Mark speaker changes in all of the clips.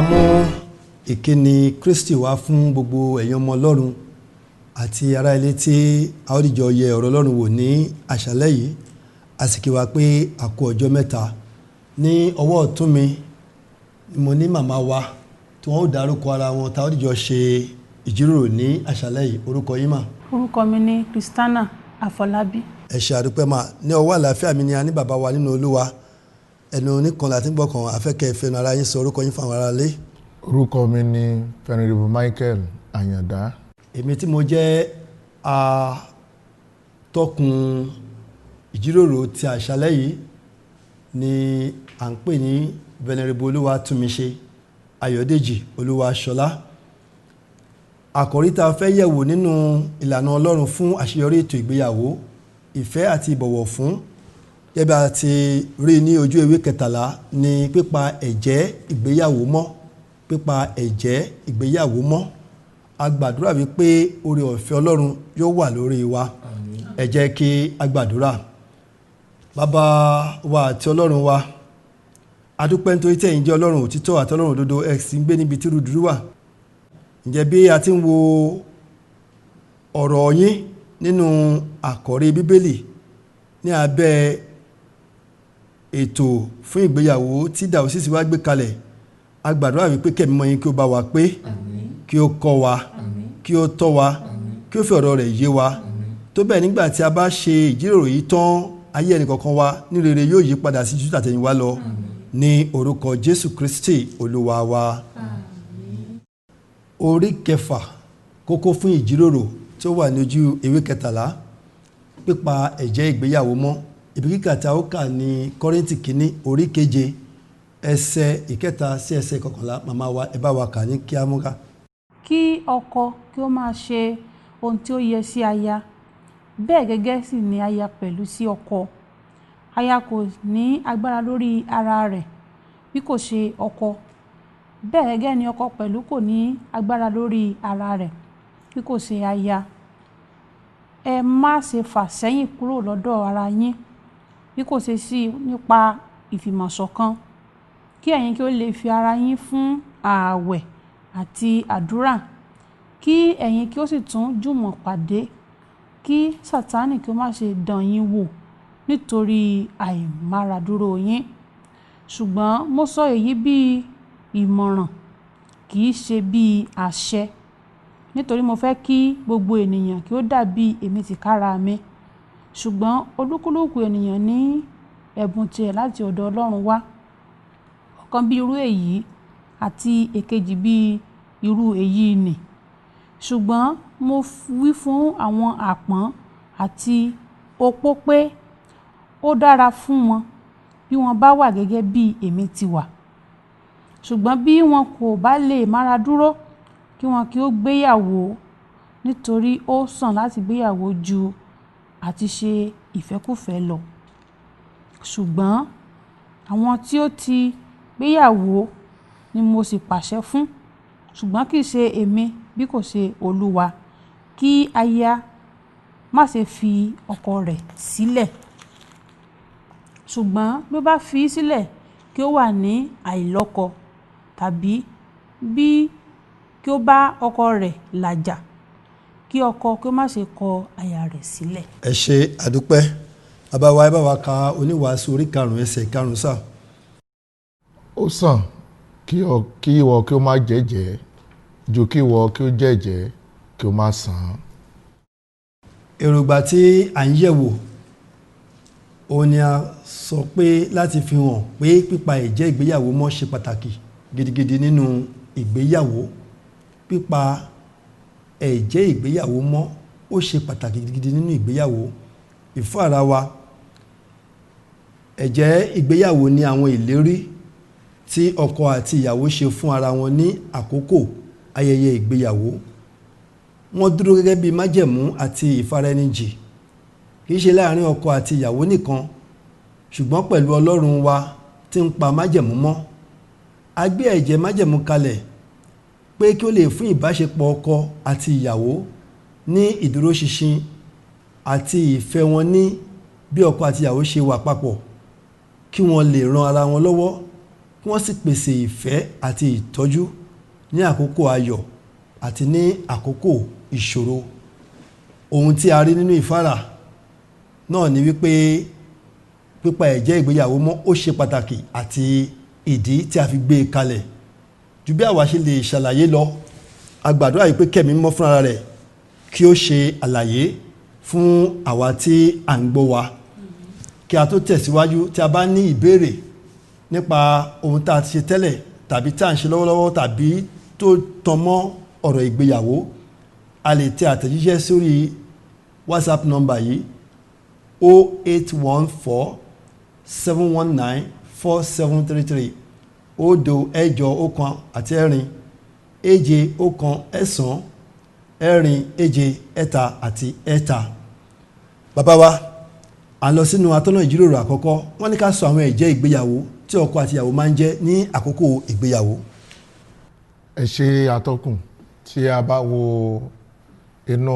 Speaker 1: A mú ìkíni Kristi wá fún gbogbo ẹ̀yin ọmọ Ọlọ́run àti ará ilé tí a ó dìjọ yẹ ọ̀rọ̀ Ọlọ́run wò ní àṣálẹ́ yìí. A sì kí wa pé a kú ọjọ́ mẹ́ta. Ní ọwọ́ ọ̀tún mi mo ní màmá wa tí wọ́n ó dárúkọ ara wọn tá ó dìjọ ṣe ìjíròrò ní àṣálẹ́ yìí. Orúkọ yín mà?
Speaker 2: Orúkọ mi ni Christiana Afọlábí.
Speaker 1: Ẹ ṣé, àdúpẹ́ mà. Ní ọwọ́ àlàáfíà mi ni a ní bàbá wa nínú Olúwa. Ẹnu oníkan láti ń gbọ́kàn afẹ́kẹ́ ìfẹ́nu ara yín sọ orúkọ yín fún àwọn ará ilé.
Speaker 3: Orúkọ mi ni Venerable Michael Àyàndá.
Speaker 1: Èmi tí mo jẹ́ atọ́kùn ìjíròrò ti àṣálẹ́ yìí ni à ń pè ní Venerable Olúwatúnmiṣe Ayọ̀dèjì Olúwaṣọlá. Àkòrí tá a fẹ́ yẹ̀wò nínú ìlànà Ọlọ́run fún àṣeyọrí ètò ìgbéyàwó, ìfẹ́ àti ìbọ̀wọ̀ fún, gẹ́gẹ́ bí a ti rí ní ojú ewé 13, ní pípa ẹ̀jẹ́ ìgbéyàwó mọ́. Pípa ẹ̀jẹ́ ìgbéyàwó mọ́. A gbàdúrà wípé oore ọ̀fẹ́ Ọlọ́run yóò wà lórí wa. Ẹ jẹ́ kí a gbàdúrà. Bàbá wa àti Ọlọ́run wa, a dúpẹ́ nítorí tí ẹ̀yin jẹ́ Ọlọ́run òtítọ́ àti Ọlọ́run òdodo, ẹ sì ń gbé níbi tí rúdurú wà. Ǹjẹ́ bí a ti ń wo ọ̀rọ̀ yín nínú àkọ́rí Bíbélì ní abẹ́ ètò fún ìgbéyàwó tí dàwọ́sísì wá gbé kalẹ̀, a gbàdúrà wípé kẹ́mi mọ́ yín kí ó bá wa pé, kí ó kọ́ wa, kí ó tọ́ wa, kí ó fi ọ̀rọ̀ rẹ̀ yé wa. Tó bẹ́ẹ̀, nígbà tí a bá ṣe ìjíròrò yìí tán, ayé ẹnìkọ̀ọ̀kan wa ní rere yóò yí padà sí ju tàtẹ̀yìnwá lọ, ní orúkọ Jésù Kristi Olúwa wa. Orí 6, kókó fún ìjíròrò tí ó wà ní ojú ewé 13, pípa ẹ̀jẹ́ ìgbéyàwó mọ́. Ibi kíkà tí a ó kà ní Kọ́ríńtì kínní, orí 7, ẹsẹ̀ 3 sí ẹsẹ̀ 11. Màmá wa, ẹ bá wa kà ní kíámúká.
Speaker 2: Kí ọkọ kí ó máa ṣe ohun tí ó yẹ sí aya, bẹ́ẹ̀ gẹ́gẹ́ sì ni aya pẹ̀lú sí ọkọ. Aya kò ní agbára lórí ara rẹ̀ bí kò ṣe ọkọ, bẹ́ẹ̀ gẹ́gẹ́ ni ọkọ pẹ̀lú kò ní agbára lórí ara rẹ̀ bí kò ṣe aya. Ẹ má ṣe fà sẹ́yìn kúrò lọ́dọ̀ ara yín bí kò ṣe sí nípa ìfìmọ̀ṣọ̀kan, kí ẹ̀yin kí ó lè fi ara yín fún ààwẹ̀ àti àdúrà, kí ẹ̀yin kí ó sì tún jùmọ̀ pàdé, kí Sátánì kí ó má ṣe dán yín wò nítorí àìmáradúró yín. Ṣùgbọ́n mo sọ èyí bí ìmọ̀ràn, kì í ṣe bí àṣẹ, nítorí mo fẹ́ kí gbogbo ènìyàn kí ó dàbí èmi tìkára mi. Ṣùgbọ́n olúkúlùkù ènìyàn ní ẹ̀bùn tirẹ̀ láti ọ̀dọ̀ Ọlọ́run wá, ọ̀kan bí irú èyí àti èkejì bí irú èyí nì. Ṣùgbọ́n mo wí fún àwọn àpọ́n àti opó pé ó dára fún wọn bí wọ́n bá wà gẹ́gẹ́ bí èmi ti wà. Ṣùgbọ́n bí wọn kò bá lè mára dúró, kí wọn kí ó gbéyàwó, nítorí ó sàn láti gbéyàwó ju àti ṣe ìfẹ́kúfẹ̀ẹ́ lọ. Ṣùgbọ́n àwọn tí ó ti gbéyàwó ni mo sì pàṣẹ fún, ṣùgbọ́n kì í ṣe èmi bí kò ṣe Olúwa, kí aya má ṣe fi ọkọ rẹ̀ sílẹ̀. Ṣùgbọ́n bí ó bá fi í sílẹ̀, kí ó wà ní àìlọ́kọ, tàbí bí kí ó bá ọkọ rẹ̀ làjà, kí ọkọ kí ó má ṣe kọ aya rẹ̀ sílẹ̀.
Speaker 1: Ẹ ṣe, àdúpẹ́. Bàbá wa, ẹ bá wa ka Oníwàásù orí 5, ẹsẹ̀ 5 sáà.
Speaker 3: Ó sàn kí ìwọ kí ó má jẹ́jẹ̀ẹ́ ju kí ìwọ kí ó jẹ́jẹ̀ẹ́ kí ó má san án.
Speaker 1: Èròǹgbà tí à ń yẹ̀wò òun ni a sọ pé láti fi hàn pé pípa ẹ̀jẹ́ ìgbéyàwó mọ́ ṣe pàtàkì gidigidi nínú ìgbéyàwó. Pípa ẹ̀jẹ́ ìgbéyàwó mọ́, ó ṣe pàtàkì gidigidi nínú ìgbéyàwó. Ìfún ara wa, ẹ̀jẹ́ ìgbéyàwó ní àwọn ìlérí tí ọkọ àti ìyàwó ṣe fún ara wọn ní àkókò ayẹyẹ ìgbéyàwó. Wọ́n dúró gẹ́gẹ́ bí májẹ̀mú àti ìfaraẹnijì, kì í ṣe láàrin ọkọ àti ìyàwó nìkan, ṣùgbọ́n pẹ̀lú Ọlọ́run wa tí ń pa májẹ̀mú mọ́. A gbé ẹ̀jẹ́ májẹ̀mú kalẹ̀ pé kí ó lè fún ìbáṣepọ̀ ọkọ àti ìyàwó ní ìdúróṣinṣin àti ìfẹ́ wọn ní bí ọkọ àti ìyàwó ṣe wà papọ̀, kí wọ́n lè ran ara wọn lọ́wọ́. kí wọ́n sì pèsè ìfẹ́ àti ìtọ́jú ní àkókò ayọ̀ àti ní àkókò ìṣòro. Ohun tí a rí nínú ìfárà náà ni wípé pípa ẹ̀jẹ́ ìgbéyàwó mọ́ ó ṣe pàtàkì àti ìdí tí a fi gbé e kalẹ̀. Ju bí àwa ṣe lè ṣàlàyé lọ, a gbàdúrà yìí pé kẹ́mi mímọ́ fúnra rẹ̀ kí ó ṣe àlàyé fún àwa tí à ń gbọ́ wa. Kí a tó tẹ̀síwájú, tí a bá ní ìbéèrè nípa ohun tá a ti ṣe tẹ́lẹ̀ tàbí tá à ń ṣe lọ́wọ́lọ́wọ́ tàbí tó tan mọ́ ọ̀rọ̀ ìgbéyàwó, a lè tẹ àtẹ̀jíṣẹ́ sórí WhatsApp nọ́mbà yìí 0814 719 4733, 0 8 1 4 7 1 4 7 3 àti 3. Bàbá wa, à ń lọ sínú atọ́nà ìjíròrò àkọ́kọ́. Wọ́n ní ká sọ àwọn ẹ̀jẹ́ ìgbéyàwó tí ọkọ àti ìyàwó máa ń jẹ́ ní àkókò ìgbéyàwó.
Speaker 3: Ẹ ṣe atọ́kùn. Tí a bá wo inú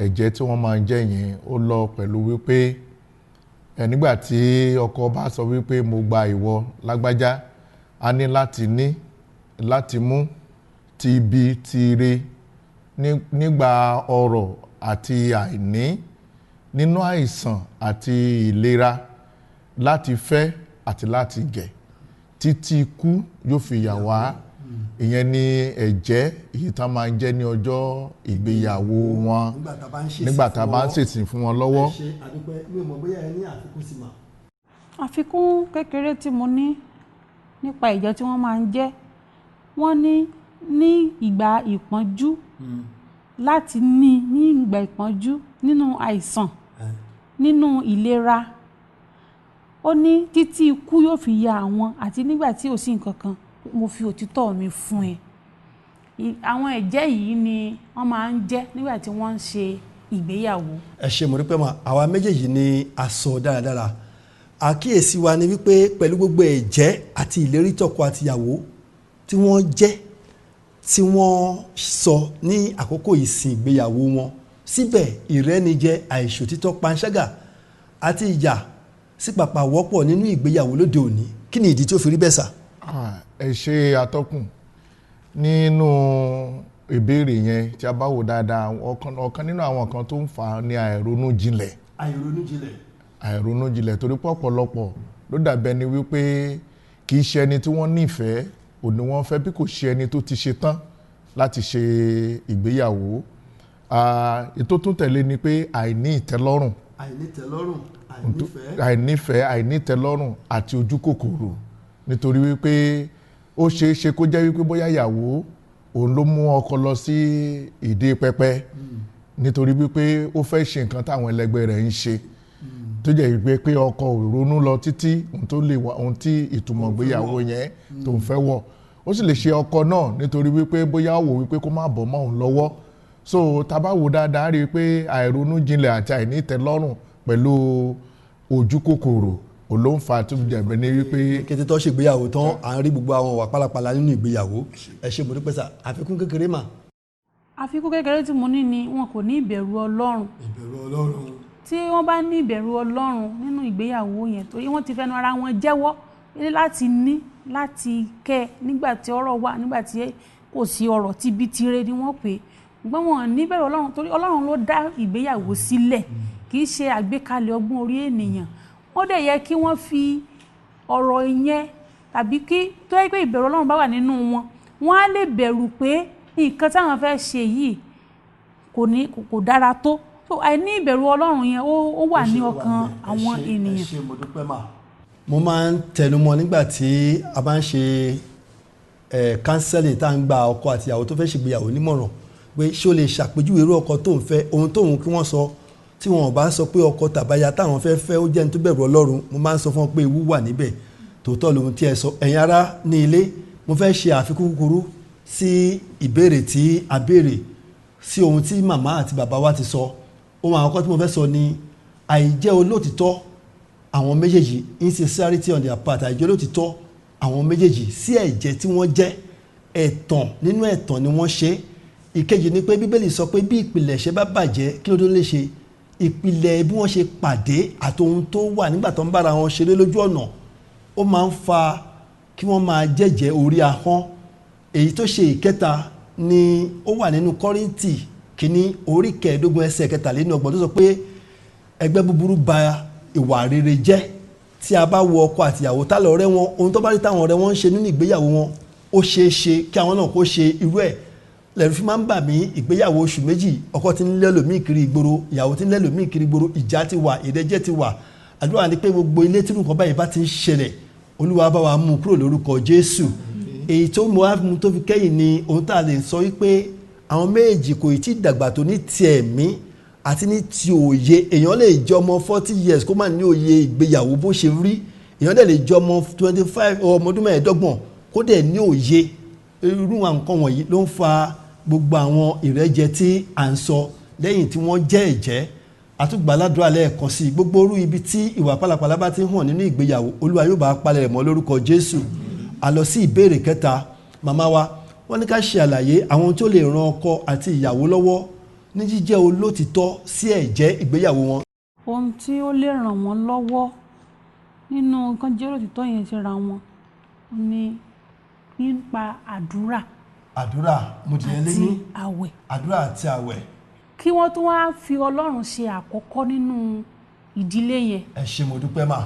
Speaker 3: ẹ̀jẹ́ tí wọ́n máa ń jẹ́ yẹn, ó lọ pẹ̀lú wípé ẹ nígbà tí ọkọ bá sọ wípé mo gba ìwọ lágbájá, a ní láti ní láti mú ti ibi ti ire nígbà ọrọ̀ àti àìní, nínú àìsàn àti ìlera, láti fẹ́ àti láti gẹ̀ títí ikú yóò fi yà wá. Ìyẹn ni ẹ̀jẹ́ èyí tá máa ń jẹ́ ní ọjọ́ ìgbéyàwó wọn nígbà tá a bá ń ṣèsìn fún wọn lọ́wọ́.
Speaker 1: Ẹ ṣe àdúpẹ́, mi ò mọ̀ bóyá ẹ ní àfikún sí ma.
Speaker 2: Àfikún kékeré tí mo ní nípa ìjọ tí wọ́n máa ń jẹ́, wọ́n ní ní ìgbà ìpọ́njú, láti ní ní ìgbà ìpọ́njú, nínú àìsàn, nínú ìlera, ó ní títí ikú yóò fi ya àwọn, àti nígbà tí ò sí nǹkan kan, mo fi òtítọ́ mi fún ẹ. Àwọn ẹ̀jẹ́ yìí ni wọ́n máa ń jẹ́ nígbà tí wọ́n ń ṣe ìgbéyàwó.
Speaker 1: Ẹ ṣe, mo rí pé mà àwa méjèèjì ni a sọ dáradára. Àkíyèsí wa ni wípé pẹ̀lú gbogbo ẹ̀jẹ́ àti ìlérí tọkọ àtìyàwó tí wọ́n jẹ́, tí wọ́n sọ ní àkókò ìsìn ìgbéyàwó wọn, síbẹ̀ ìrẹ́nijẹ, àìṣòtítọ́, panṣágà àti ìjà sí pàpà wọ́pọ̀ nínú ìgbéyàwó lóde òní. Kí ni ìdí tí ó fi rí bẹ́ẹ̀ sà?
Speaker 3: Ẹ ṣe atọ́kùn. Nínú ìbéèrè yẹn, tí a bá wò dáadáa, ọ̀kan nínú àwọn kan tó ń fà á ní àìronú jinlẹ̀.
Speaker 1: Àìronú jinlẹ̀.
Speaker 3: Àìronú jinlẹ̀, torí pé ọ̀pọ̀lọpọ̀ ló dàbí ẹni wípé kì í ṣe ẹni tí wọ́n nífẹ̀ẹ́ ò ní wọ́n fẹ́, bí kò ṣe ẹni tó ti ṣe tán láti ṣe ìgbéyàwó. Ètò tún tẹ̀lé ni pé àìní ìtẹ́lọ́rùn.
Speaker 1: Àìnítẹ́lọ́rùn, àìnífẹ̀ẹ́.
Speaker 3: Àìnífẹ̀ẹ́, àìnítẹ́lọ́rùn àti ojú kòkòrò, nítorí wípé ó ṣeé ṣe kó jẹ́ wípé bóyá ìyàwó òun ló mú ọkọ lọ sí ìdí pẹpẹ nítorí wípé ó fẹ́ ṣe nǹkan táwọn ẹlẹgbẹ́ rẹ̀ ń ṣe, tó jẹ́ wípé pé ọkọ ò ronú lọ títí ohun tó lè wà, ohun tí ìtumọ̀ ìgbéyàwó yẹn tó ń fẹ́ wọ̀. Ó sì lè ṣe ọkọ náà nítorí wípé bóyá ó wò wípé kó má bọ̀ mọ́ òun lọ́wọ́. So tá a bá wò dáadáa, rí i pé àìronú jinlẹ̀ àti àìnítẹ́lọ́rùn pẹ̀lú ojú kòkòrò òun ló ń fa tó fi jẹ̀bẹ̀ ní wípé
Speaker 1: kété tó ṣègbéyàwó tán, à ń rí gbogbo àwọn ìwà pálapàla nínú ìgbéyàwó. Ẹ ṣe, mo dúpẹ́ sà. Àfikún kékeré mà.
Speaker 2: Àfikún kékeré tí mo ní ni wọn kò ní ìbẹ̀rù Ọlọ́run.
Speaker 1: Ìbẹ̀rù Ọlọ́run.
Speaker 2: Tí wọ́n bá ní ìbẹ̀rù Ọlọ́run nínú ìgbéyàwó yẹn, torí wọ́n ti fẹnu ara wọn jẹ́wọ́ láti ní láti kẹ́ nígbà tí ọrọ̀ wà, nígbà tí kò sí ọrọ̀, tíbi tire ni wọ́n pè é, ṣùgbọ́n wọn ò ní ìbẹ̀rù Ọlọ́run, torí Ọlọ́run ló dá ìgbéyàwó sílẹ̀, kì í ṣe àgbékalẹ̀ ọgbọ́n orí ènìyàn. Ó dẹ̀ yẹ kí wọ́n fi ọ̀rọ̀ yẹn, tàbí kí tó yẹ pé ìbẹ̀rù Ọlọ́run bá wà nínú wọn, wọ́n á lè bẹ̀rù pé nǹkan táwọn fẹ́ ṣe yìí kò ní kò dára tó. So àìní ìbẹ̀rù Ọlọ́run yẹn ó wà ní ọkàn àwọn ènìyàn.
Speaker 1: Ẹ ṣé, mo dúpẹ́ mà. Mo máa ń tẹnumọ́ nígbà tí a bá ń ṣe ẹ̀ counselling, tá à ń gba ọkọ àti ìyàwó tó fẹ́ ṣègbéyàwó nímọ̀ràn, pé ṣé o lè ṣàpèjúwe irú ọkọ tó ń fẹ́, ohun tóun kí wọ́n sọ. Tí wọn ò bá sọ pé ọkọ tàbáyà táwọn fẹ́ fẹ́ ó jẹ́ ní tó bẹ̀rù Ọlọ́run, mo máa ń sọ fún wọn pé ewu wà níbẹ̀. Tòótọ́ lòun tí ẹ sọ. Ẹ̀yin ará ní ilé, mo fẹ́ ṣe àfikún kúkúrú sí ìbéèrè tí a béèrè, sí ohun tí màmá àti bàbá wa ti sọ. Ohun àkọ́kọ́ tí mo fẹ́ sọ ni àìjẹ́ olóòtítọ́ àwọn méjèèjì, insincerity on their part. Àìjẹ́ olóòtítọ́ àwọn méjèèjì sí ẹ̀jẹ́ tí wọ́n jẹ́, ẹ̀tàn nínú ẹ̀tàn ni wọ́n ṣe. Ìkejì ni pé Bíbélì sọ pé bí ìpìlẹ̀ṣẹ̀ bá bàjẹ́, kí ló dé lè ṣe? Ìpìlẹ̀ bí wọ́n ṣe pàdé àti ohun tó wà nígbà tó ń bára wọn ṣeré lójú ọ̀nà, ó máa ń fa kí wọ́n máa jẹ́jẹ́ orí ahọ́n. Èyí tó ṣe ìkẹta ni ó wà nínú Kọ́ríńtì kìíní orí 25 ẹsẹ̀ 33 tó sọ pé ẹgbẹ́ búburú ba ìwà rere jẹ́. Tí a bá wo ọkọ àtìyàwó tá lọ rẹ́ wọn, ohun tó bá rí táwọn ọ̀rẹ́ wọn ń ṣe nínú ìgbéyàwó wọn, ó ṣeé ṣe kí àwọn náà kó ṣe irú ẹ̀. Lẹ́rù fi máa ń bà mí, ìgbéyàwó oṣù 2, ọkọ ti ń lẹ́lòmíì kiri ìgboro, ìyàwó ti ń lẹ́lòmíì kiri ìgboro, ìjà ti wà, ìrẹ́jẹ ti wà. Àdúrà ni pé gbogbo ilé tí nǹkan báyìí bá ti ń ṣẹlẹ̀, Olúwa bá wa mú kúrò lórúkọ Jésù. Èyí tó mú wa mú tó fi kẹ́yìn ni ohun tá a lè sọ wípé àwọn méjì kò tí ì dàgbà tó ní ti ẹ̀mí àti ní ti òye. Èèyàn lè jẹ́ ọmọ 40 years kó má ní òye ìgbéyàwó bó ṣe rí. Èèyàn dẹ̀ lè jẹ́ ọmọ 25, ọmọ ọdún 25 kó dẹ̀ ní òye. Irú àwọn nǹkan wọ̀nyí ló ń fa gbogbo àwọn ìrẹ́jẹ tí à ń sọ lẹ́yìn tí wọ́n jẹ́ ẹ̀jẹ́. Àtúgbàládùá lẹ́ẹ̀kan sí gbogbo orú ibi tí ìwà pálapàla bá ti hàn nínú ìgbéyàwó, Olúwa yóò bá palẹ̀ rẹ̀ mọ́ lórúkọ Jésù. A lọ sí ìbéèrè kẹta. Màmá wa, wọ́n ní ká ṣe àlàyé àwọn tó lè ran ọkọ àti ìyàwó lọ́wọ́ ní jíjẹ́ olótìtọ́ sí ẹ̀jẹ́ ìgbéyàwó wọn.
Speaker 2: Ohun tí ó lè ràn wọ́n lọ́wọ́ nínú nǹkan jẹ́ olótìtọ́ yẹn ti ra wọn ni nípa àdúrà.
Speaker 1: Àdúrà mo ti yẹn lé ní
Speaker 2: àti àwẹ̀.
Speaker 1: Àdúrà àti àwẹ̀.
Speaker 2: Kí wọ́n tún wá fi Ọlọ́run ṣe àkọ́kọ́ nínú ìdílé yẹn.
Speaker 1: Ẹ ṣé, mo dúpẹ́ mà.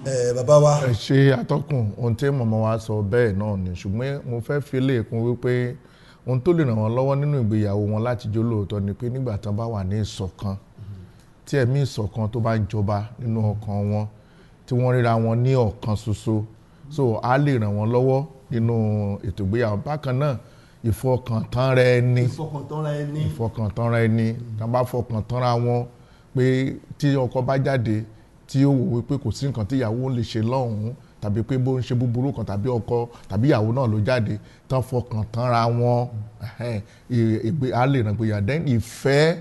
Speaker 1: Ẹ bàbá wa.
Speaker 3: Ẹ ṣe atọ́kùn, ohun tí màmá wa sọ bẹ́ẹ̀ náà ni, ṣùgbọ́n mo fẹ́ fi lè kún wípé ohun tó lè ràn wọ́n lọ́wọ́ nínú ìgbéyàwó wọn láti jó lóòótọ́ ni pé nígbà tán bá wà ní ìṣọ̀kan, tí ẹ̀mí ìṣọ̀kan tó bá ń jọba nínú ọkàn wọn, tí wọ́n ríra wọn ní ọ̀kan ṣoṣo, so á lè ràn wọ́n lọ́wọ́ nínú ètò ìgbéyàwó. Bákan náà, ìfọkàntánra ẹni.
Speaker 1: Ìfọkàntánra ẹni.
Speaker 3: Ìfọkàntánra ẹni, tán bá fọkàntánra wọn pé tí ọkọ bá jáde tí ó wò wípé kò sí nǹkan tí ìyàwó lè ṣe lọ́hùn-ún, tàbí pé bó ń ṣe búburú kan, tàbí ọkọ tàbí ìyàwó náà ló jáde, tán fọkàn tánra wọn, á lè ràn gbéyà. Then ìfẹ́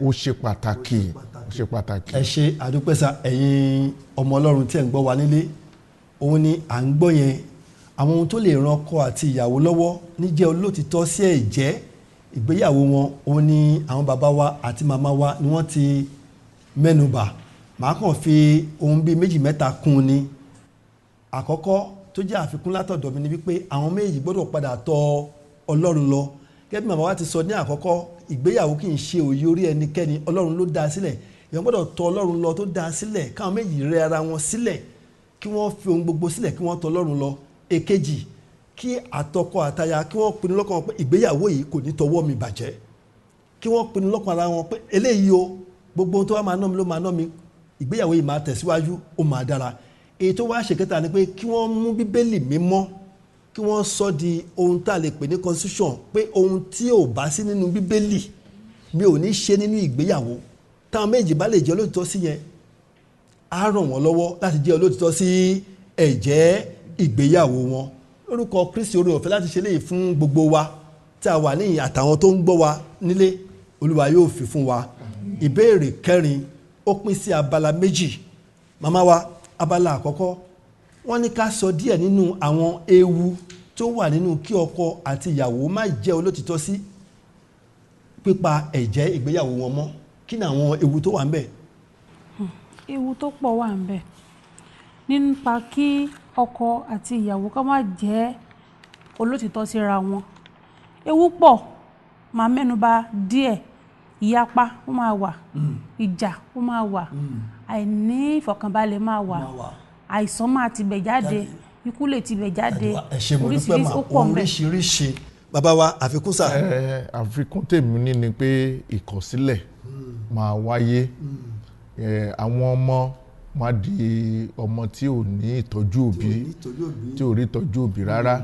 Speaker 3: ó ṣe pàtàkì, ó ṣe pàtàkì.
Speaker 1: Ẹ ṣe àdúpẹ́sà. Ẹ̀yin ọmọ Ọlọ́run tí ẹ̀ ń gbọ́ wa nílé, òun ni à ń gbọ́ yẹn, àwọn ohun tó lè ran ọkọ àti ìyàwó lọ́wọ́ níjẹ́ olótìtọ́ sí ẹ̀jẹ́ ìgbéyàwó wọn, òun ni àwọn bàbá wa àti màmá wa ni wọ́n ti mẹ́nubà. Màá kàn fi ohun bíi méjì mẹ́ta kún un ni. Àkọ́kọ́ tó jẹ́ àfikún látọ̀dọ̀ mi ni wípé àwọn méjì gbọ́dọ̀ padà tọ̀ Ọlọ́run lọ. Gẹ́gẹ́ bí màmá wa ti sọ ní àkọ́kọ́, ìgbéyàwó kì í ṣe òye orí ẹnikẹ́ni, Ọlọ́run ló dá a sílẹ̀. Èèyàn gbọ́dọ̀ tọ̀ Ọlọ́run lọ tó dá a sílẹ̀, káwọn méjì rẹ ara wọn sílẹ̀, kí wọ́n fi ohun gbogbo sílẹ̀, kí wọ́n tọ̀ Ọlọ́run lọ. Èkejì, kí àtọkọ àtaya kí wọ́n pinnu lọ́kàn wọn pé ìgbéyàwó yìí kò ní tọwọ́ mi bàjẹ́, kí wọ́n pinnu lọ́kàn ara wọn pé eléyìí o, gbogbo ohun tó wá máa ná mi ló máa ná mi, ìgbéyàwó yìí máa tẹ̀síwájú, ó máa dára. Èyí tó wá ṣèkẹta ni pé kí wọ́n mú Bíbélì mímọ́, kí wọ́n sọ di ohun tá a lè pè ní constitution, pé ohun tí ò bá sí nínú Bíbélì mi ò ní ṣe nínú ìgbéyàwó. Táwọn méjì bá lè jẹ́ olóòtítọ́ sí yẹn, á ràn wọ́n lọ́wọ́ láti jẹ́ olóòtítọ́ sí ẹ̀jẹ́ ìgbéyàwó wọn. Lórúkọ Kristi, oore ọ̀fẹ́ láti ṣe léyìí fún gbogbo wa tí a wà níyìn àtàwọn tó ń gbọ́ wa nílé, Olúwa yóò fi fún wa. Ìbéèrè kẹrin ó pín sí abala méjì. Màmá wa, abala àkọ́kọ́, wọ́n ní ká sọ díẹ̀ nínú àwọn ewu tó wà nínú kí ọkọ àti ìyàwó má jẹ́ olótìtọ́ sí pípa ẹ̀jẹ́ ìgbéyàwó wọn mọ́. Kí ni àwọn ewu tó wà ń bẹ̀?
Speaker 2: Ewu tó pọ̀ wà ń bẹ̀ nípa kí ọkọ àti ìyàwó ká má jẹ́ olótìtọ́ síra wọn. Ewu pọ̀, máa mẹ́nuba díẹ̀. Ìyapa ó máa wà, ìjà ó máa wà, àìní ìfọ̀kànbalẹ̀ máa wà, àìsàn máa tibẹ̀ jáde, ikú lè tibẹ̀ jáde.
Speaker 1: Ẹ ṣé, mo dúpẹ́ mà.
Speaker 2: Ó pọ̀ ń bẹ̀.
Speaker 1: Oríṣiríṣi. Bàbá wa, àfikún sà.
Speaker 3: Ẹ àfikún tèmi ní ni pé ìkọ̀sílẹ̀ máa wáyé, àwọn ọmọ máa di ọmọ tí ò ní ìtọ́jú òbí, tí ò rí ìtọ́jú òbí rárá,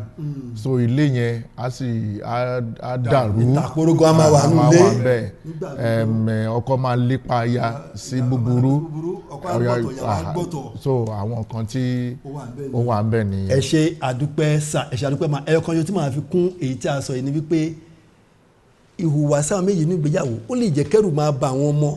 Speaker 3: so ilé yẹn á sì á dàrú.
Speaker 1: Ìtàkùrọ̀gọ́ á máa wà nínú ilé.
Speaker 3: Á máa wà bẹ́ẹ̀, ọkọ máa lépa aya sí búburú,
Speaker 1: ọkọ á gbọ́tọ̀, ìyàwó á gbọ́tọ̀.
Speaker 3: So àwọn kan tí ó wà ń bẹ̀ nìyẹn.
Speaker 1: Ẹ ṣe àdúpẹ́ sà, ẹ ṣe àdúpẹ́ mà. Ẹyọ kan yóò tí màá fi kún èyí tí a sọ yìí ni wípé ìhùwàsí àwọn méjì ní ìgbéyàwó ó lè jẹ́ kẹ́rù máa bà àwọn ọmọ.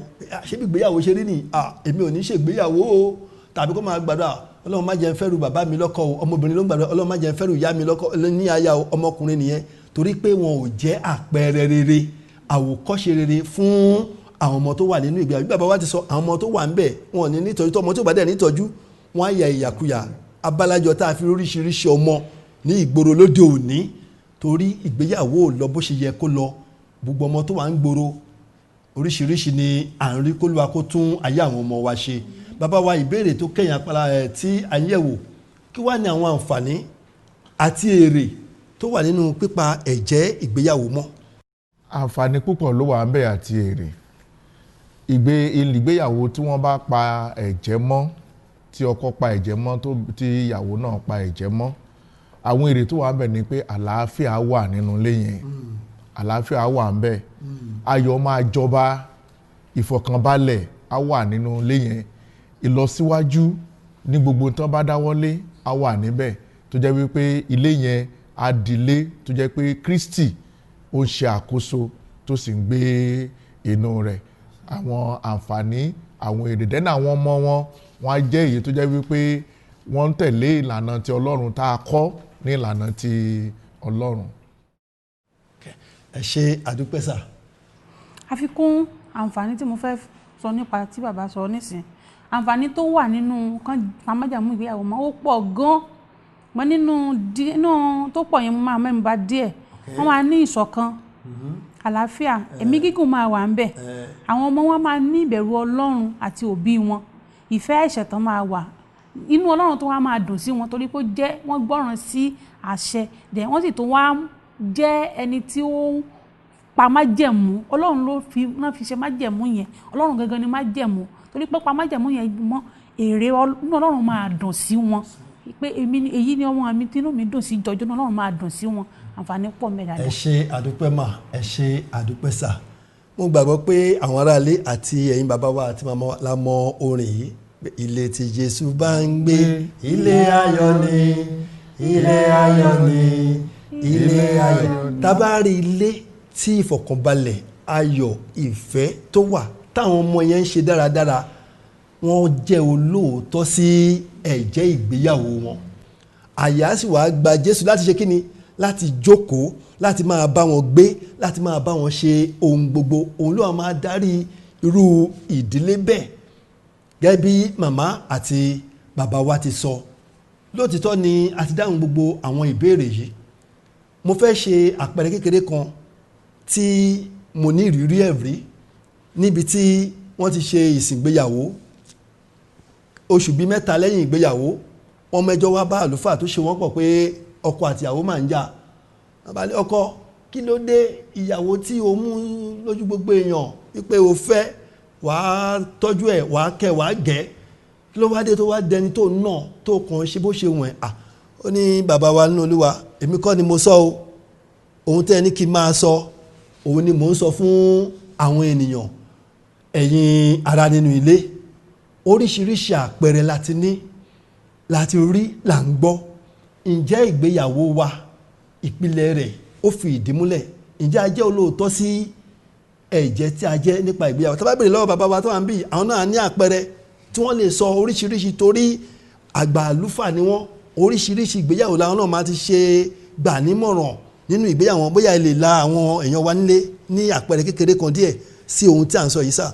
Speaker 1: Ṣé bí ìgbéyàwó ṣe rí ni? Èmi ò ní ṣe ìgbéyàwó o. Tàbí kó máa gbàdúrà, Ọlọ́run má jẹ́ n fẹ́rù bàbá mi lọ́kọ o. Ọmọbìnrin ló ń gbàdúrà, Ọlọ́run má jẹ́ n fẹ́rù ìyá mi lọ́kọ ní aya o. Ọmọkùnrin nìyẹn, torí pé wọn ò jẹ́ àpẹẹrẹ rere, àwòkọ́ṣe rere fún àwọn ọmọ tó wà nínú ìgbéyàwó. Bí bàbá wa ti sọ, àwọn ọmọ tó wà ń bẹ̀ wọn ò ní nítọ́jú, tó ọmọ tó bá dẹ̀ nítọ́jú wọn á ya ìyàkuyà. Abálájọ tá a fi oríṣiríṣi ọmọ ní ìgboro lóde òní, torí ìgbéyàwó ò lọ bó ṣe yẹ kó lọ. Gbogbo ọmọ tó wà ń gboro oríṣiríṣi ni à ń rí. Kólúwa kó tún ayé àwọn ọmọ wa ṣe. Bàbá wa, ìbéèrè tó kẹ́yìn apala ẹ̀ tí à ń yẹ̀wò, kí wá ní àwọn àǹfààní àti èrè tó wà nínú pípa ẹ̀jẹ́ ìgbéyàwó mọ́?
Speaker 3: Àǹfààní púpọ̀ ló wà ńbẹ̀ àti èrè. Ìgbéyàwó tí wọ́n bá pa ẹ̀jẹ́ mọ́, tí ọkọ pa ẹ̀jẹ́ mọ́, tó tí ìyàwó náà pa ẹ̀jẹ́ mọ́, àwọn èrè tó wà ńbẹ̀ ni pé àlàáfíà wà nínú ilé yẹn, àlàáfíà wà ńbẹ̀, ayọ̀ máa jọba, ìfọ̀kànbalẹ̀ á wà nínú ilé yẹn, ìlọsíwájú ní gbogbo tán bá dáwọ́lé á wà níbẹ̀, tó jẹ́ wípé ilé yẹn á dilé tó jẹ́ pé Kristi ó ń ṣe àkóso tó sì ń gbé inú rẹ̀. Àwọn àǹfààní, àwọn èrè dẹ́nà, àwọn ọmọ wọn, wọn á jẹ́ èyí tó jẹ́ wípé wọ́n ń tẹ̀lé ìlànà ti Ọlọ́run tá a kọ́ ní ìlànà ti Ọlọ́run.
Speaker 1: Ẹ ṣe, àdúpẹ́ sà.
Speaker 2: Àfikún àǹfààní tí mo fẹ́ sọ nípa tí bàbá sọ nísìn, àǹfààní tó wà nínú kán pa májẹ̀mú ìgbéyàwó mọ́, ó pọ̀ gan. Mọ́ nínú nínú tó pọ̀ yẹn, mo máa mẹ́nu bà díẹ̀. Wọ́n máa ní ìṣọ̀kan, àlàáfíà, ẹ̀mí gígùn máa wà ńbẹ̀. Àwọn ọmọ wọn máa ní ìbẹ̀rù Ọlọ́run àti òbí wọn, ìfẹ́ àìṣẹ̀tàn máa wà inú Ọlọ́run tó wá máa dùn sí wọn, torí pé ó jẹ́ wọ́n gbọ́ràn sí àṣẹ dẹ̀, wọ́n sì tó wá jẹ́ ẹni tí ó ń pa májẹ̀mú. Ọlọ́run ló fi náà fi ṣe májẹ̀mú yẹn, Ọlọ́run gangan ni májẹ̀mú, torí pé pa májẹ̀mú yẹn mọ́, èrè inú Ọlọ́run máa dùn sí wọn pé èmi ni, èyí ni ọmọ mi tínú mi dùn sí jọjọ́ náà. Ọlọ́run máa dùn sí wọn. Àǹfààní pọ̀ mẹ́
Speaker 1: Ẹ
Speaker 2: dáadáa.
Speaker 1: ṣe, àdúpẹ́ mà. Ẹ ṣe, àdúpẹ́ sà. Mo gbàgbọ́ pé àwọn aráalé àti ẹ̀yin bàbá wa àti màmá wa la mọ orin yìí pé ilé tí Jésù bá ń gbé, ilé ayọ̀ ni, ilé ayọ̀ ni, ilé ayọ̀. Tá a bá rí ilé tí ìfọ̀kànbalẹ̀, ayọ̀, ìfẹ́ tó wà, táwọn ọmọ yẹn ń ṣe dáradára, wọ́n jẹ́ olóòótọ́ sí ẹ̀jẹ́ ìgbéyàwó wọn, àyà sì wàá gba Jésù láti ṣe kíni, láti jókòó, láti máa bá wọn gbé, láti máa bá wọn ṣe ohun gbogbo. Òun ló wà máa darí irú ìdílé bẹ́ẹ̀. Gẹ́gẹ́ bí màmá àti bàbá wa ti sọ, lóòtítọ́ ni a ti dáhùn gbogbo àwọn ìbéèrè yìí. Mo fẹ́ ṣe àpẹẹrẹ kékeré kan tí mo ní ìrírí ẹ̀ rí níbi tí wọ́n ti ṣe ìsìngbéyàwó. Oṣù bíi 3 lẹ́yìn ìgbéyàwó, wọ́n mẹ́jọ wá bá àlùfáà tó ṣe wọ́n pọ̀ pé ọkọ àti ìyàwó máa ń jà. Wọ́n bá ní, "Ọkọ, kí ló dé? Ìyàwó tí o mú lójú gbogbo èèyàn wípé o fẹ́, wàá tọ́jú ẹ̀, wàá kẹ́, wàá gẹ̀, kí ló wá dé tó wá dẹni tó nà tó kàn ṣe bó ṣe wọ̀n ẹ́?" À, ó ní, "Bàbá wa nínú Olúwa, èmi kọ́ ni mo sọ o. Ohun tẹ́ ẹ ní kí n máa sọ, òun ni mò ń sọ fún àwọn ènìyàn." Ẹ̀yin ará nínú ilé, oríṣiríṣi àpẹẹrẹ láti ní, láti rí, là ń gbọ́. Ǹjẹ́ ìgbéyàwó wa, ìpìlẹ̀ rẹ̀ ó fi ìdí múlẹ̀? Ǹjẹ́ a jẹ́ olóòótọ́ sí ẹ̀jẹ́ tí a jẹ́ nípa ìgbéyàwó? Tá bá béèrè lọ́wọ́ bàbá wa tó wà ń bí, àwọn náà ní àpẹẹrẹ tí wọ́n lè sọ oríṣiríṣi, torí àgbà àlùfáà ni wọ́n. Oríṣiríṣi ìgbéyàwó làwọn náà máa ti ṣe gbà nímọ̀ràn nínú ìgbéyàwó wọn. Bóyá ẹ lè la àwọn èèyàn wa nílé ní àpẹẹrẹ kékeré kan díẹ̀ sí ohun tí à ń sọ yìí sà.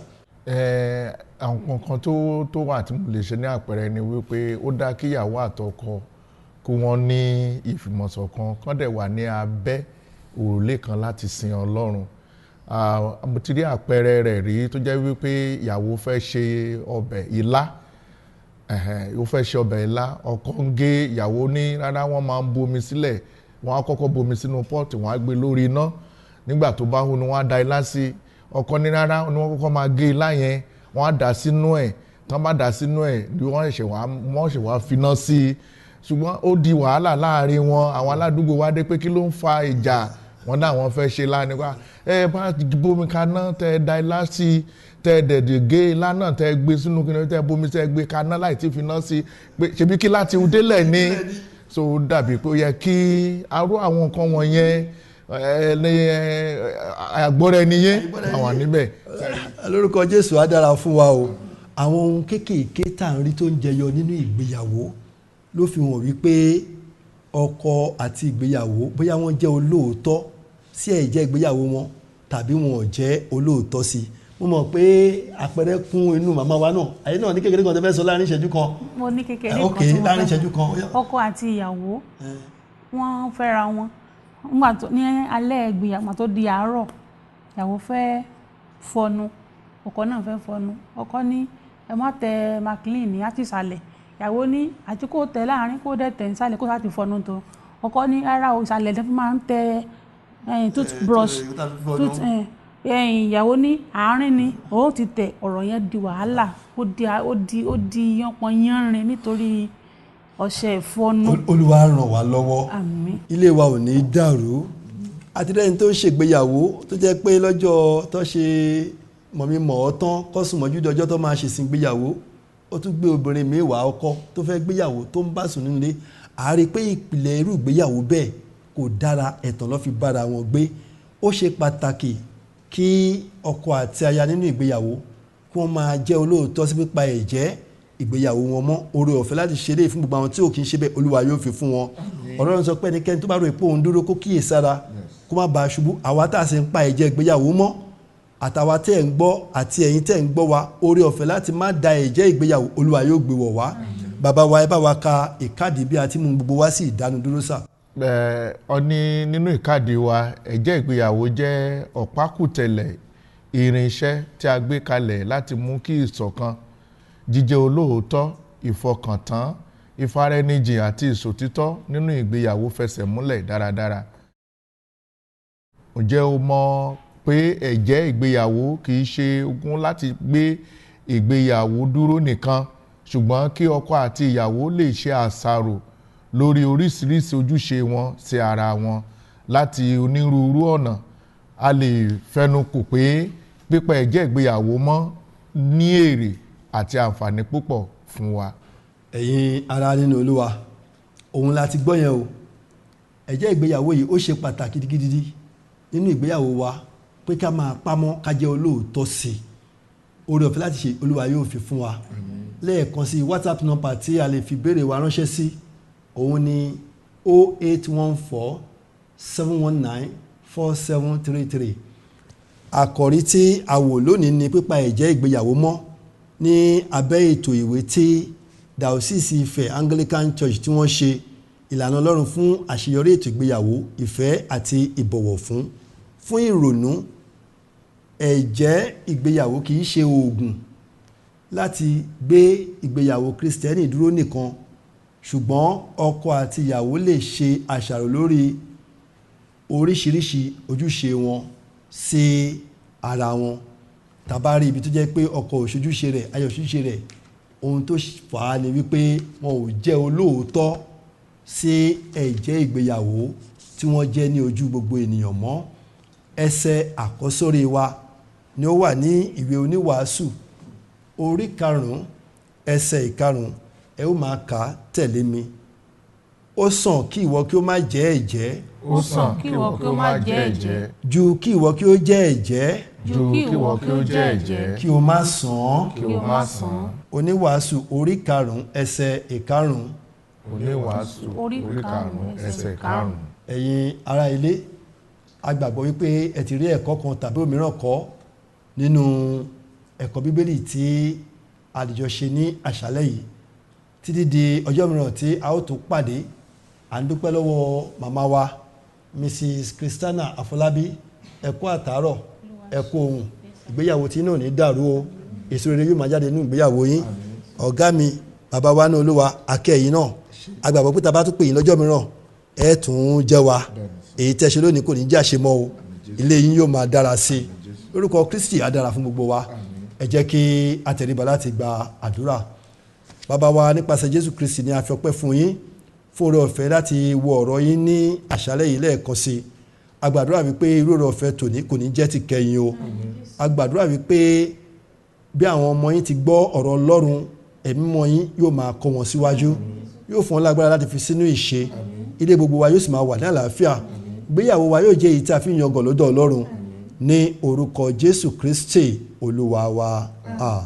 Speaker 3: Ẹ àwọn nǹkan tó wà tí mo lè ṣe ní àpẹẹrẹ ni wípé ó dá kíyàwó àtọkọ kí wọ́n ní ìfìmọ̀ṣọ̀kan, kán dẹ̀ wà ní abẹ́ òrùlé kan láti sin Ọlọ́run. Mo ti rí àpẹẹrẹ rẹ̀ rí tó jẹ́ wípé ìyàwó fẹ́ ṣe ọbẹ̀ ilá, ó fẹ́ ṣe ọbẹ̀ ilá, ọkọ ń gé, ìyàwó ní rárá, wọ́n máa ń bomi sílẹ̀, wọ́n á kọ́kọ́ bomi sínú pọ́ọ̀tì, wọ́n á gbé lórí iná, nígbà tó bá hó ni wọ́n á da ilá sí. Ọkọ ní rárá, ni wọ́n kọ́kọ́ máa gé ilá yẹn, wọ́n á dà sínú ẹ̀, tí wọ́n bá dà sínú ẹ̀ ni wọ́n ṣẹ̀ wá finá sí i. Ṣùgbọ́n ó di wàhálà láàrin wọn. Àwọn aládùúgbò wá dé pé kí ló ń fa ìjà wọn náà, wọ́n fẹ́ ṣe lá nípa ẹ bá bomi kaná, tẹ ẹ da ilá sí i, tẹ ẹ dẹ̀dẹ̀ gé ilá náà, tẹ ẹ gbé sínú kí ni, tẹ ẹ bomi, tẹ ẹ gbé kaná láì tí finá sí i, pé ṣebí kí láti délẹ̀ ni. So ó dàbí pé ó yẹ kí arú àwọn nǹkan wọ̀nyẹn ẹ ní àgbọ́ra ẹni yé àwọn níbẹ̀.
Speaker 1: Lórúkọ Jésù, á dára fún wa o. Àwọn ohun kéékèèké tá à ń rí tó ń jẹyọ nínú ìgbéyàwó ló fi hàn wípé ọkọ àti ìgbéyàwó, bóyá wọ́n jẹ́ olóòótọ́ sí ẹ̀jẹ́ ìgbéyàwó wọn tàbí wọn ò jẹ́ olóòótọ́ sí. Mo mọ̀ pé àpẹẹrẹ kún inú màmá wa náà. Àyè náà ní kékeré kan tó fẹ́ sọ láàrin ìṣẹ́jú kan.
Speaker 2: Mo ní kékeré
Speaker 1: Ok,
Speaker 2: kan tí mo
Speaker 1: láàrin
Speaker 2: fẹ́ sọ.
Speaker 1: ìṣẹ́jú kan, ó yá.
Speaker 2: Ọkọ àti ìyàwó, wọ́n fẹ́ra wọn. Nígbà tó ní alẹ́ ìgbéyàwó, tó di àárọ̀, ìyàwó fẹ́ fọnu, ọkọ náà fẹ́ fọnu. Ọkọ ní, "Ẹ má tẹ Maclean ní àti ìsàlẹ̀." Ìyàwó ní, àti kó tẹ láàrin, kó dẹ̀ tẹ̀ nísàlẹ̀, kó sáà ti fọnu tó. Ọkọ ní, "Rárá o, ìsàlẹ̀ ló fi máa ń tẹ toothbrush."
Speaker 1: Tá a fi fọnu.
Speaker 2: Tooth, ìyàwó ní àárín ni òun ti tẹ. Ọ̀rọ̀ yẹn di wàhálà, ó di yánpọnyánrin nítorí ọṣẹ ìfọnu.
Speaker 1: Olúwa ràn wá lọ́wọ́.
Speaker 2: Àmín.
Speaker 1: Ilé wa ò ní dàrú. Àtìlẹ́yìn tó ń ṣègbéyàwó tó jẹ́ pé lọ́jọ́ tó ṣe mọ̀mí mọ̀ ọ́ tán, kọ́sùn mọ́jú dọjọ́ tó máa ṣèsìn gbéyàwó, ó tún gbé obìnrin míì wá. Ọkọ tó fẹ́ gbéyàwó tó ń bá sùn nílé, àá rí pé ìpìlẹ̀ irú ìgbéyàwó bẹ́ẹ̀ kò dára. Ẹ̀tàn ló fi bára wọn gbé. Ó ṣe pàtàkì kí ọkọ àti aya nínú ìgbéyàwó kí wọ́n máa jẹ́ olóòótọ́ sí pípa ẹ̀jẹ́ ìgbéyàwó wọn mọ́. Oore ọ̀fẹ́ láti ṣe eléyìí fún gbogbo àwọn tí ò kí ń ṣe bẹ́ẹ̀, Olúwa yóò fi fún wọn. Ọlọ́run sọ pé ẹnikẹ́ni tó bá rò pé òun dúró, kó kíyè sára, kó má bàa ṣubú. Àwa tá a sì ń pa ẹ̀jẹ́ ìgbéyàwó mọ́, àtàwa tẹ́ ẹ̀ ń gbọ́ àti ẹ̀yin tẹ́ ẹ̀ ń gbọ́ wa, oore ọ̀fẹ́ láti má da ẹ̀jẹ́ ìgbéyàwó, Olúwa yóò gbé wọ̀ wá. Bàbá wa, ẹ bá wa ka ìkádìí bí a ti mú gbogbo wá sí ìdánudúró sà.
Speaker 3: Ẹ ọ ní nínú ìkádìí wa, ẹ̀jẹ́ ìgbéyàwó jẹ́ ọ̀pákùtẹ̀lẹ̀ irinṣẹ́ tí a gbé kalẹ̀ láti mú kí ìṣọ̀kan, jíjẹ́ olóòótọ́, ìfọkàntán, ìfaraẹnijìn àti ìṣòtítọ́ nínú ìgbéyàwó fẹsẹ̀ múlẹ̀ dáradára. Ǹjẹ́ o mọ̀ pé ẹ̀jẹ́ ìgbéyàwó kì í ṣe ogún láti gbé ìgbéyàwó dúró nìkan, ṣùgbọ́n kí ọkọ àti ìyàwó lè ṣe àṣàrò lórí oríṣiríṣi ojúṣe wọn sí ara wọn láti onírúurú ọ̀nà? A lè fẹnukò pé pípa ẹ̀jẹ́ ìgbéyàwó mọ́ ní èrè àti àǹfààní púpọ̀ fún wa.
Speaker 1: Ẹ̀yin ará nínú Olúwa, òun la ti gbọ́ yẹn o. Ẹ̀jẹ́ ìgbéyàwó yìí, ó ṣe pàtàkì gidigidi nínú ìgbéyàwó wa pé ká máa pamọ́, ká jẹ́ olóòótọ́ sí i. Oore ọ̀fẹ́ láti ṣe, Olúwa yóò fi fún wa. Lẹ́ẹ̀kan sí, WhatsApp number tí a lè fi béèrè wa ránṣẹ́ sí, òun ni 08147194733. Àkòrí tí a wò lónìí ni pípa ẹ̀jẹ́ ìgbéyàwó mọ́ ní abẹ́ ètò ìwé tí Diocese Ifẹ̀ Anglican Church tí wọ́n ṣe, ìlànà Ọlọ́run fún àṣeyọrí ètò ìgbéyàwó, ìfẹ́ àti ìbọ̀wọ̀ fún ìrònú. Ẹ̀jẹ́ ìgbéyàwó kì í ṣe oògùn láti gbé ìgbéyàwó Kristẹni dúró nìkan, ṣùgbọ́n ọkọ àti ìyàwó lè ṣe àṣàrò lórí oríṣiríṣi ojúṣe wọn sí ara wọn. Tàbá rí ibi tó jẹ́ pé ọkọ ò ṣojúṣe rẹ̀, aya ò ṣojúṣe rẹ̀, ohun tó fà á ni wípé wọn ò jẹ́ olóòótọ́ sí ẹ̀jẹ́ ìgbéyàwó tí wọ́n jẹ́ ní ojú gbogbo ènìyàn mọ́. Ẹsẹ̀ àkọ́sórí wa ni ó wà ní ìwé Oníwàásù, orí 5, ẹsẹ̀ 5. Ẹ ó máa kà á tẹ̀lé mi. Ó sàn kí ìwọ kí ó má jẹ́ ẹ̀jẹ́
Speaker 3: Ó sàn kí ìwọ kí ó má jẹ́ ẹ̀jẹ́
Speaker 1: ju kí ìwọ kí ó jẹ́ ẹ̀jẹ́
Speaker 3: ju kí ìwọ kí ó jẹ́ ẹ̀jẹ́
Speaker 1: kí o má sàn án.
Speaker 3: kí o má sàn án.
Speaker 1: Oníwàásù, orí 5, ẹsẹ̀ 5.
Speaker 3: Oníwàásù,
Speaker 2: Orí
Speaker 3: orí
Speaker 2: 5,
Speaker 3: 5, ẹsẹ̀ 5.
Speaker 1: Ẹ̀yin ará ilé, a gbàgbọ́ wípé ẹ ti rí ẹ̀kọ́ kan tàbí òmíràn kọ́ nínú ẹ̀kọ́ Bíbélì tí a lè jọ ṣe ní àṣálẹ́ yìí. Títí di ọjọ́ mìíràn tí a ó tún pàdé, à ń dúpẹ́ lọ́wọ́ màmá wa, Mrs Christiana Afọlábí. Ẹ kú àtàárọ̀, ẹ kú ohun. Ìgbéyàwó tí náà ní dàrú o. Èso rere yóò máa jáde nínú ìgbéyàwó yín. Ọ̀gá mi, bàbá wa ní Olúwa, akẹ́yìn náà, a gbàgbọ́ pé tá a bá tún pè yín lọ́jọ́ mìíràn, ẹ tún jẹ́ wa. Èyí tẹ́ ṣe lónìí kò ní jẹ́ àṣemọ́ o. Ilé yín yóò máa dára sí i lórúkọ Kristi. Á dára fún gbogbo wa. Ẹ jẹ́ kí a tẹríba láti gba àdúrà. Bàbá wa, nípasẹ̀ Jésù Kristi ni a fi ọpẹ́ fún yín fún oore ọ̀fẹ́ láti wo ọ̀rọ̀ yín ní àṣálẹ́ yìí lẹ́ẹ̀kan sí i. A gbàdúrà wípé irú oore ọ̀fẹ́ tòní kò ní jẹ́ ti kẹ́yìn o. A gbàdúrà wípé bí àwọn ọmọ yín ti gbọ́ ọ̀rọ̀ Ọlọ́run, ẹ̀mí mọ́ yín yóò máa kọ́ wọn síwájú, yóò fún wọn lágbára láti fi sínú ìṣe. Ilé gbogbo wa yóò sì máa wà ní àlàáfíà. Ìgbéyàwó wa yóò jẹ́ èyí tí a fi ń yangàn lọ́dọ̀ Ọlọ́run ní orúkọ Jésù Kristi Olúwa wa. Àmín.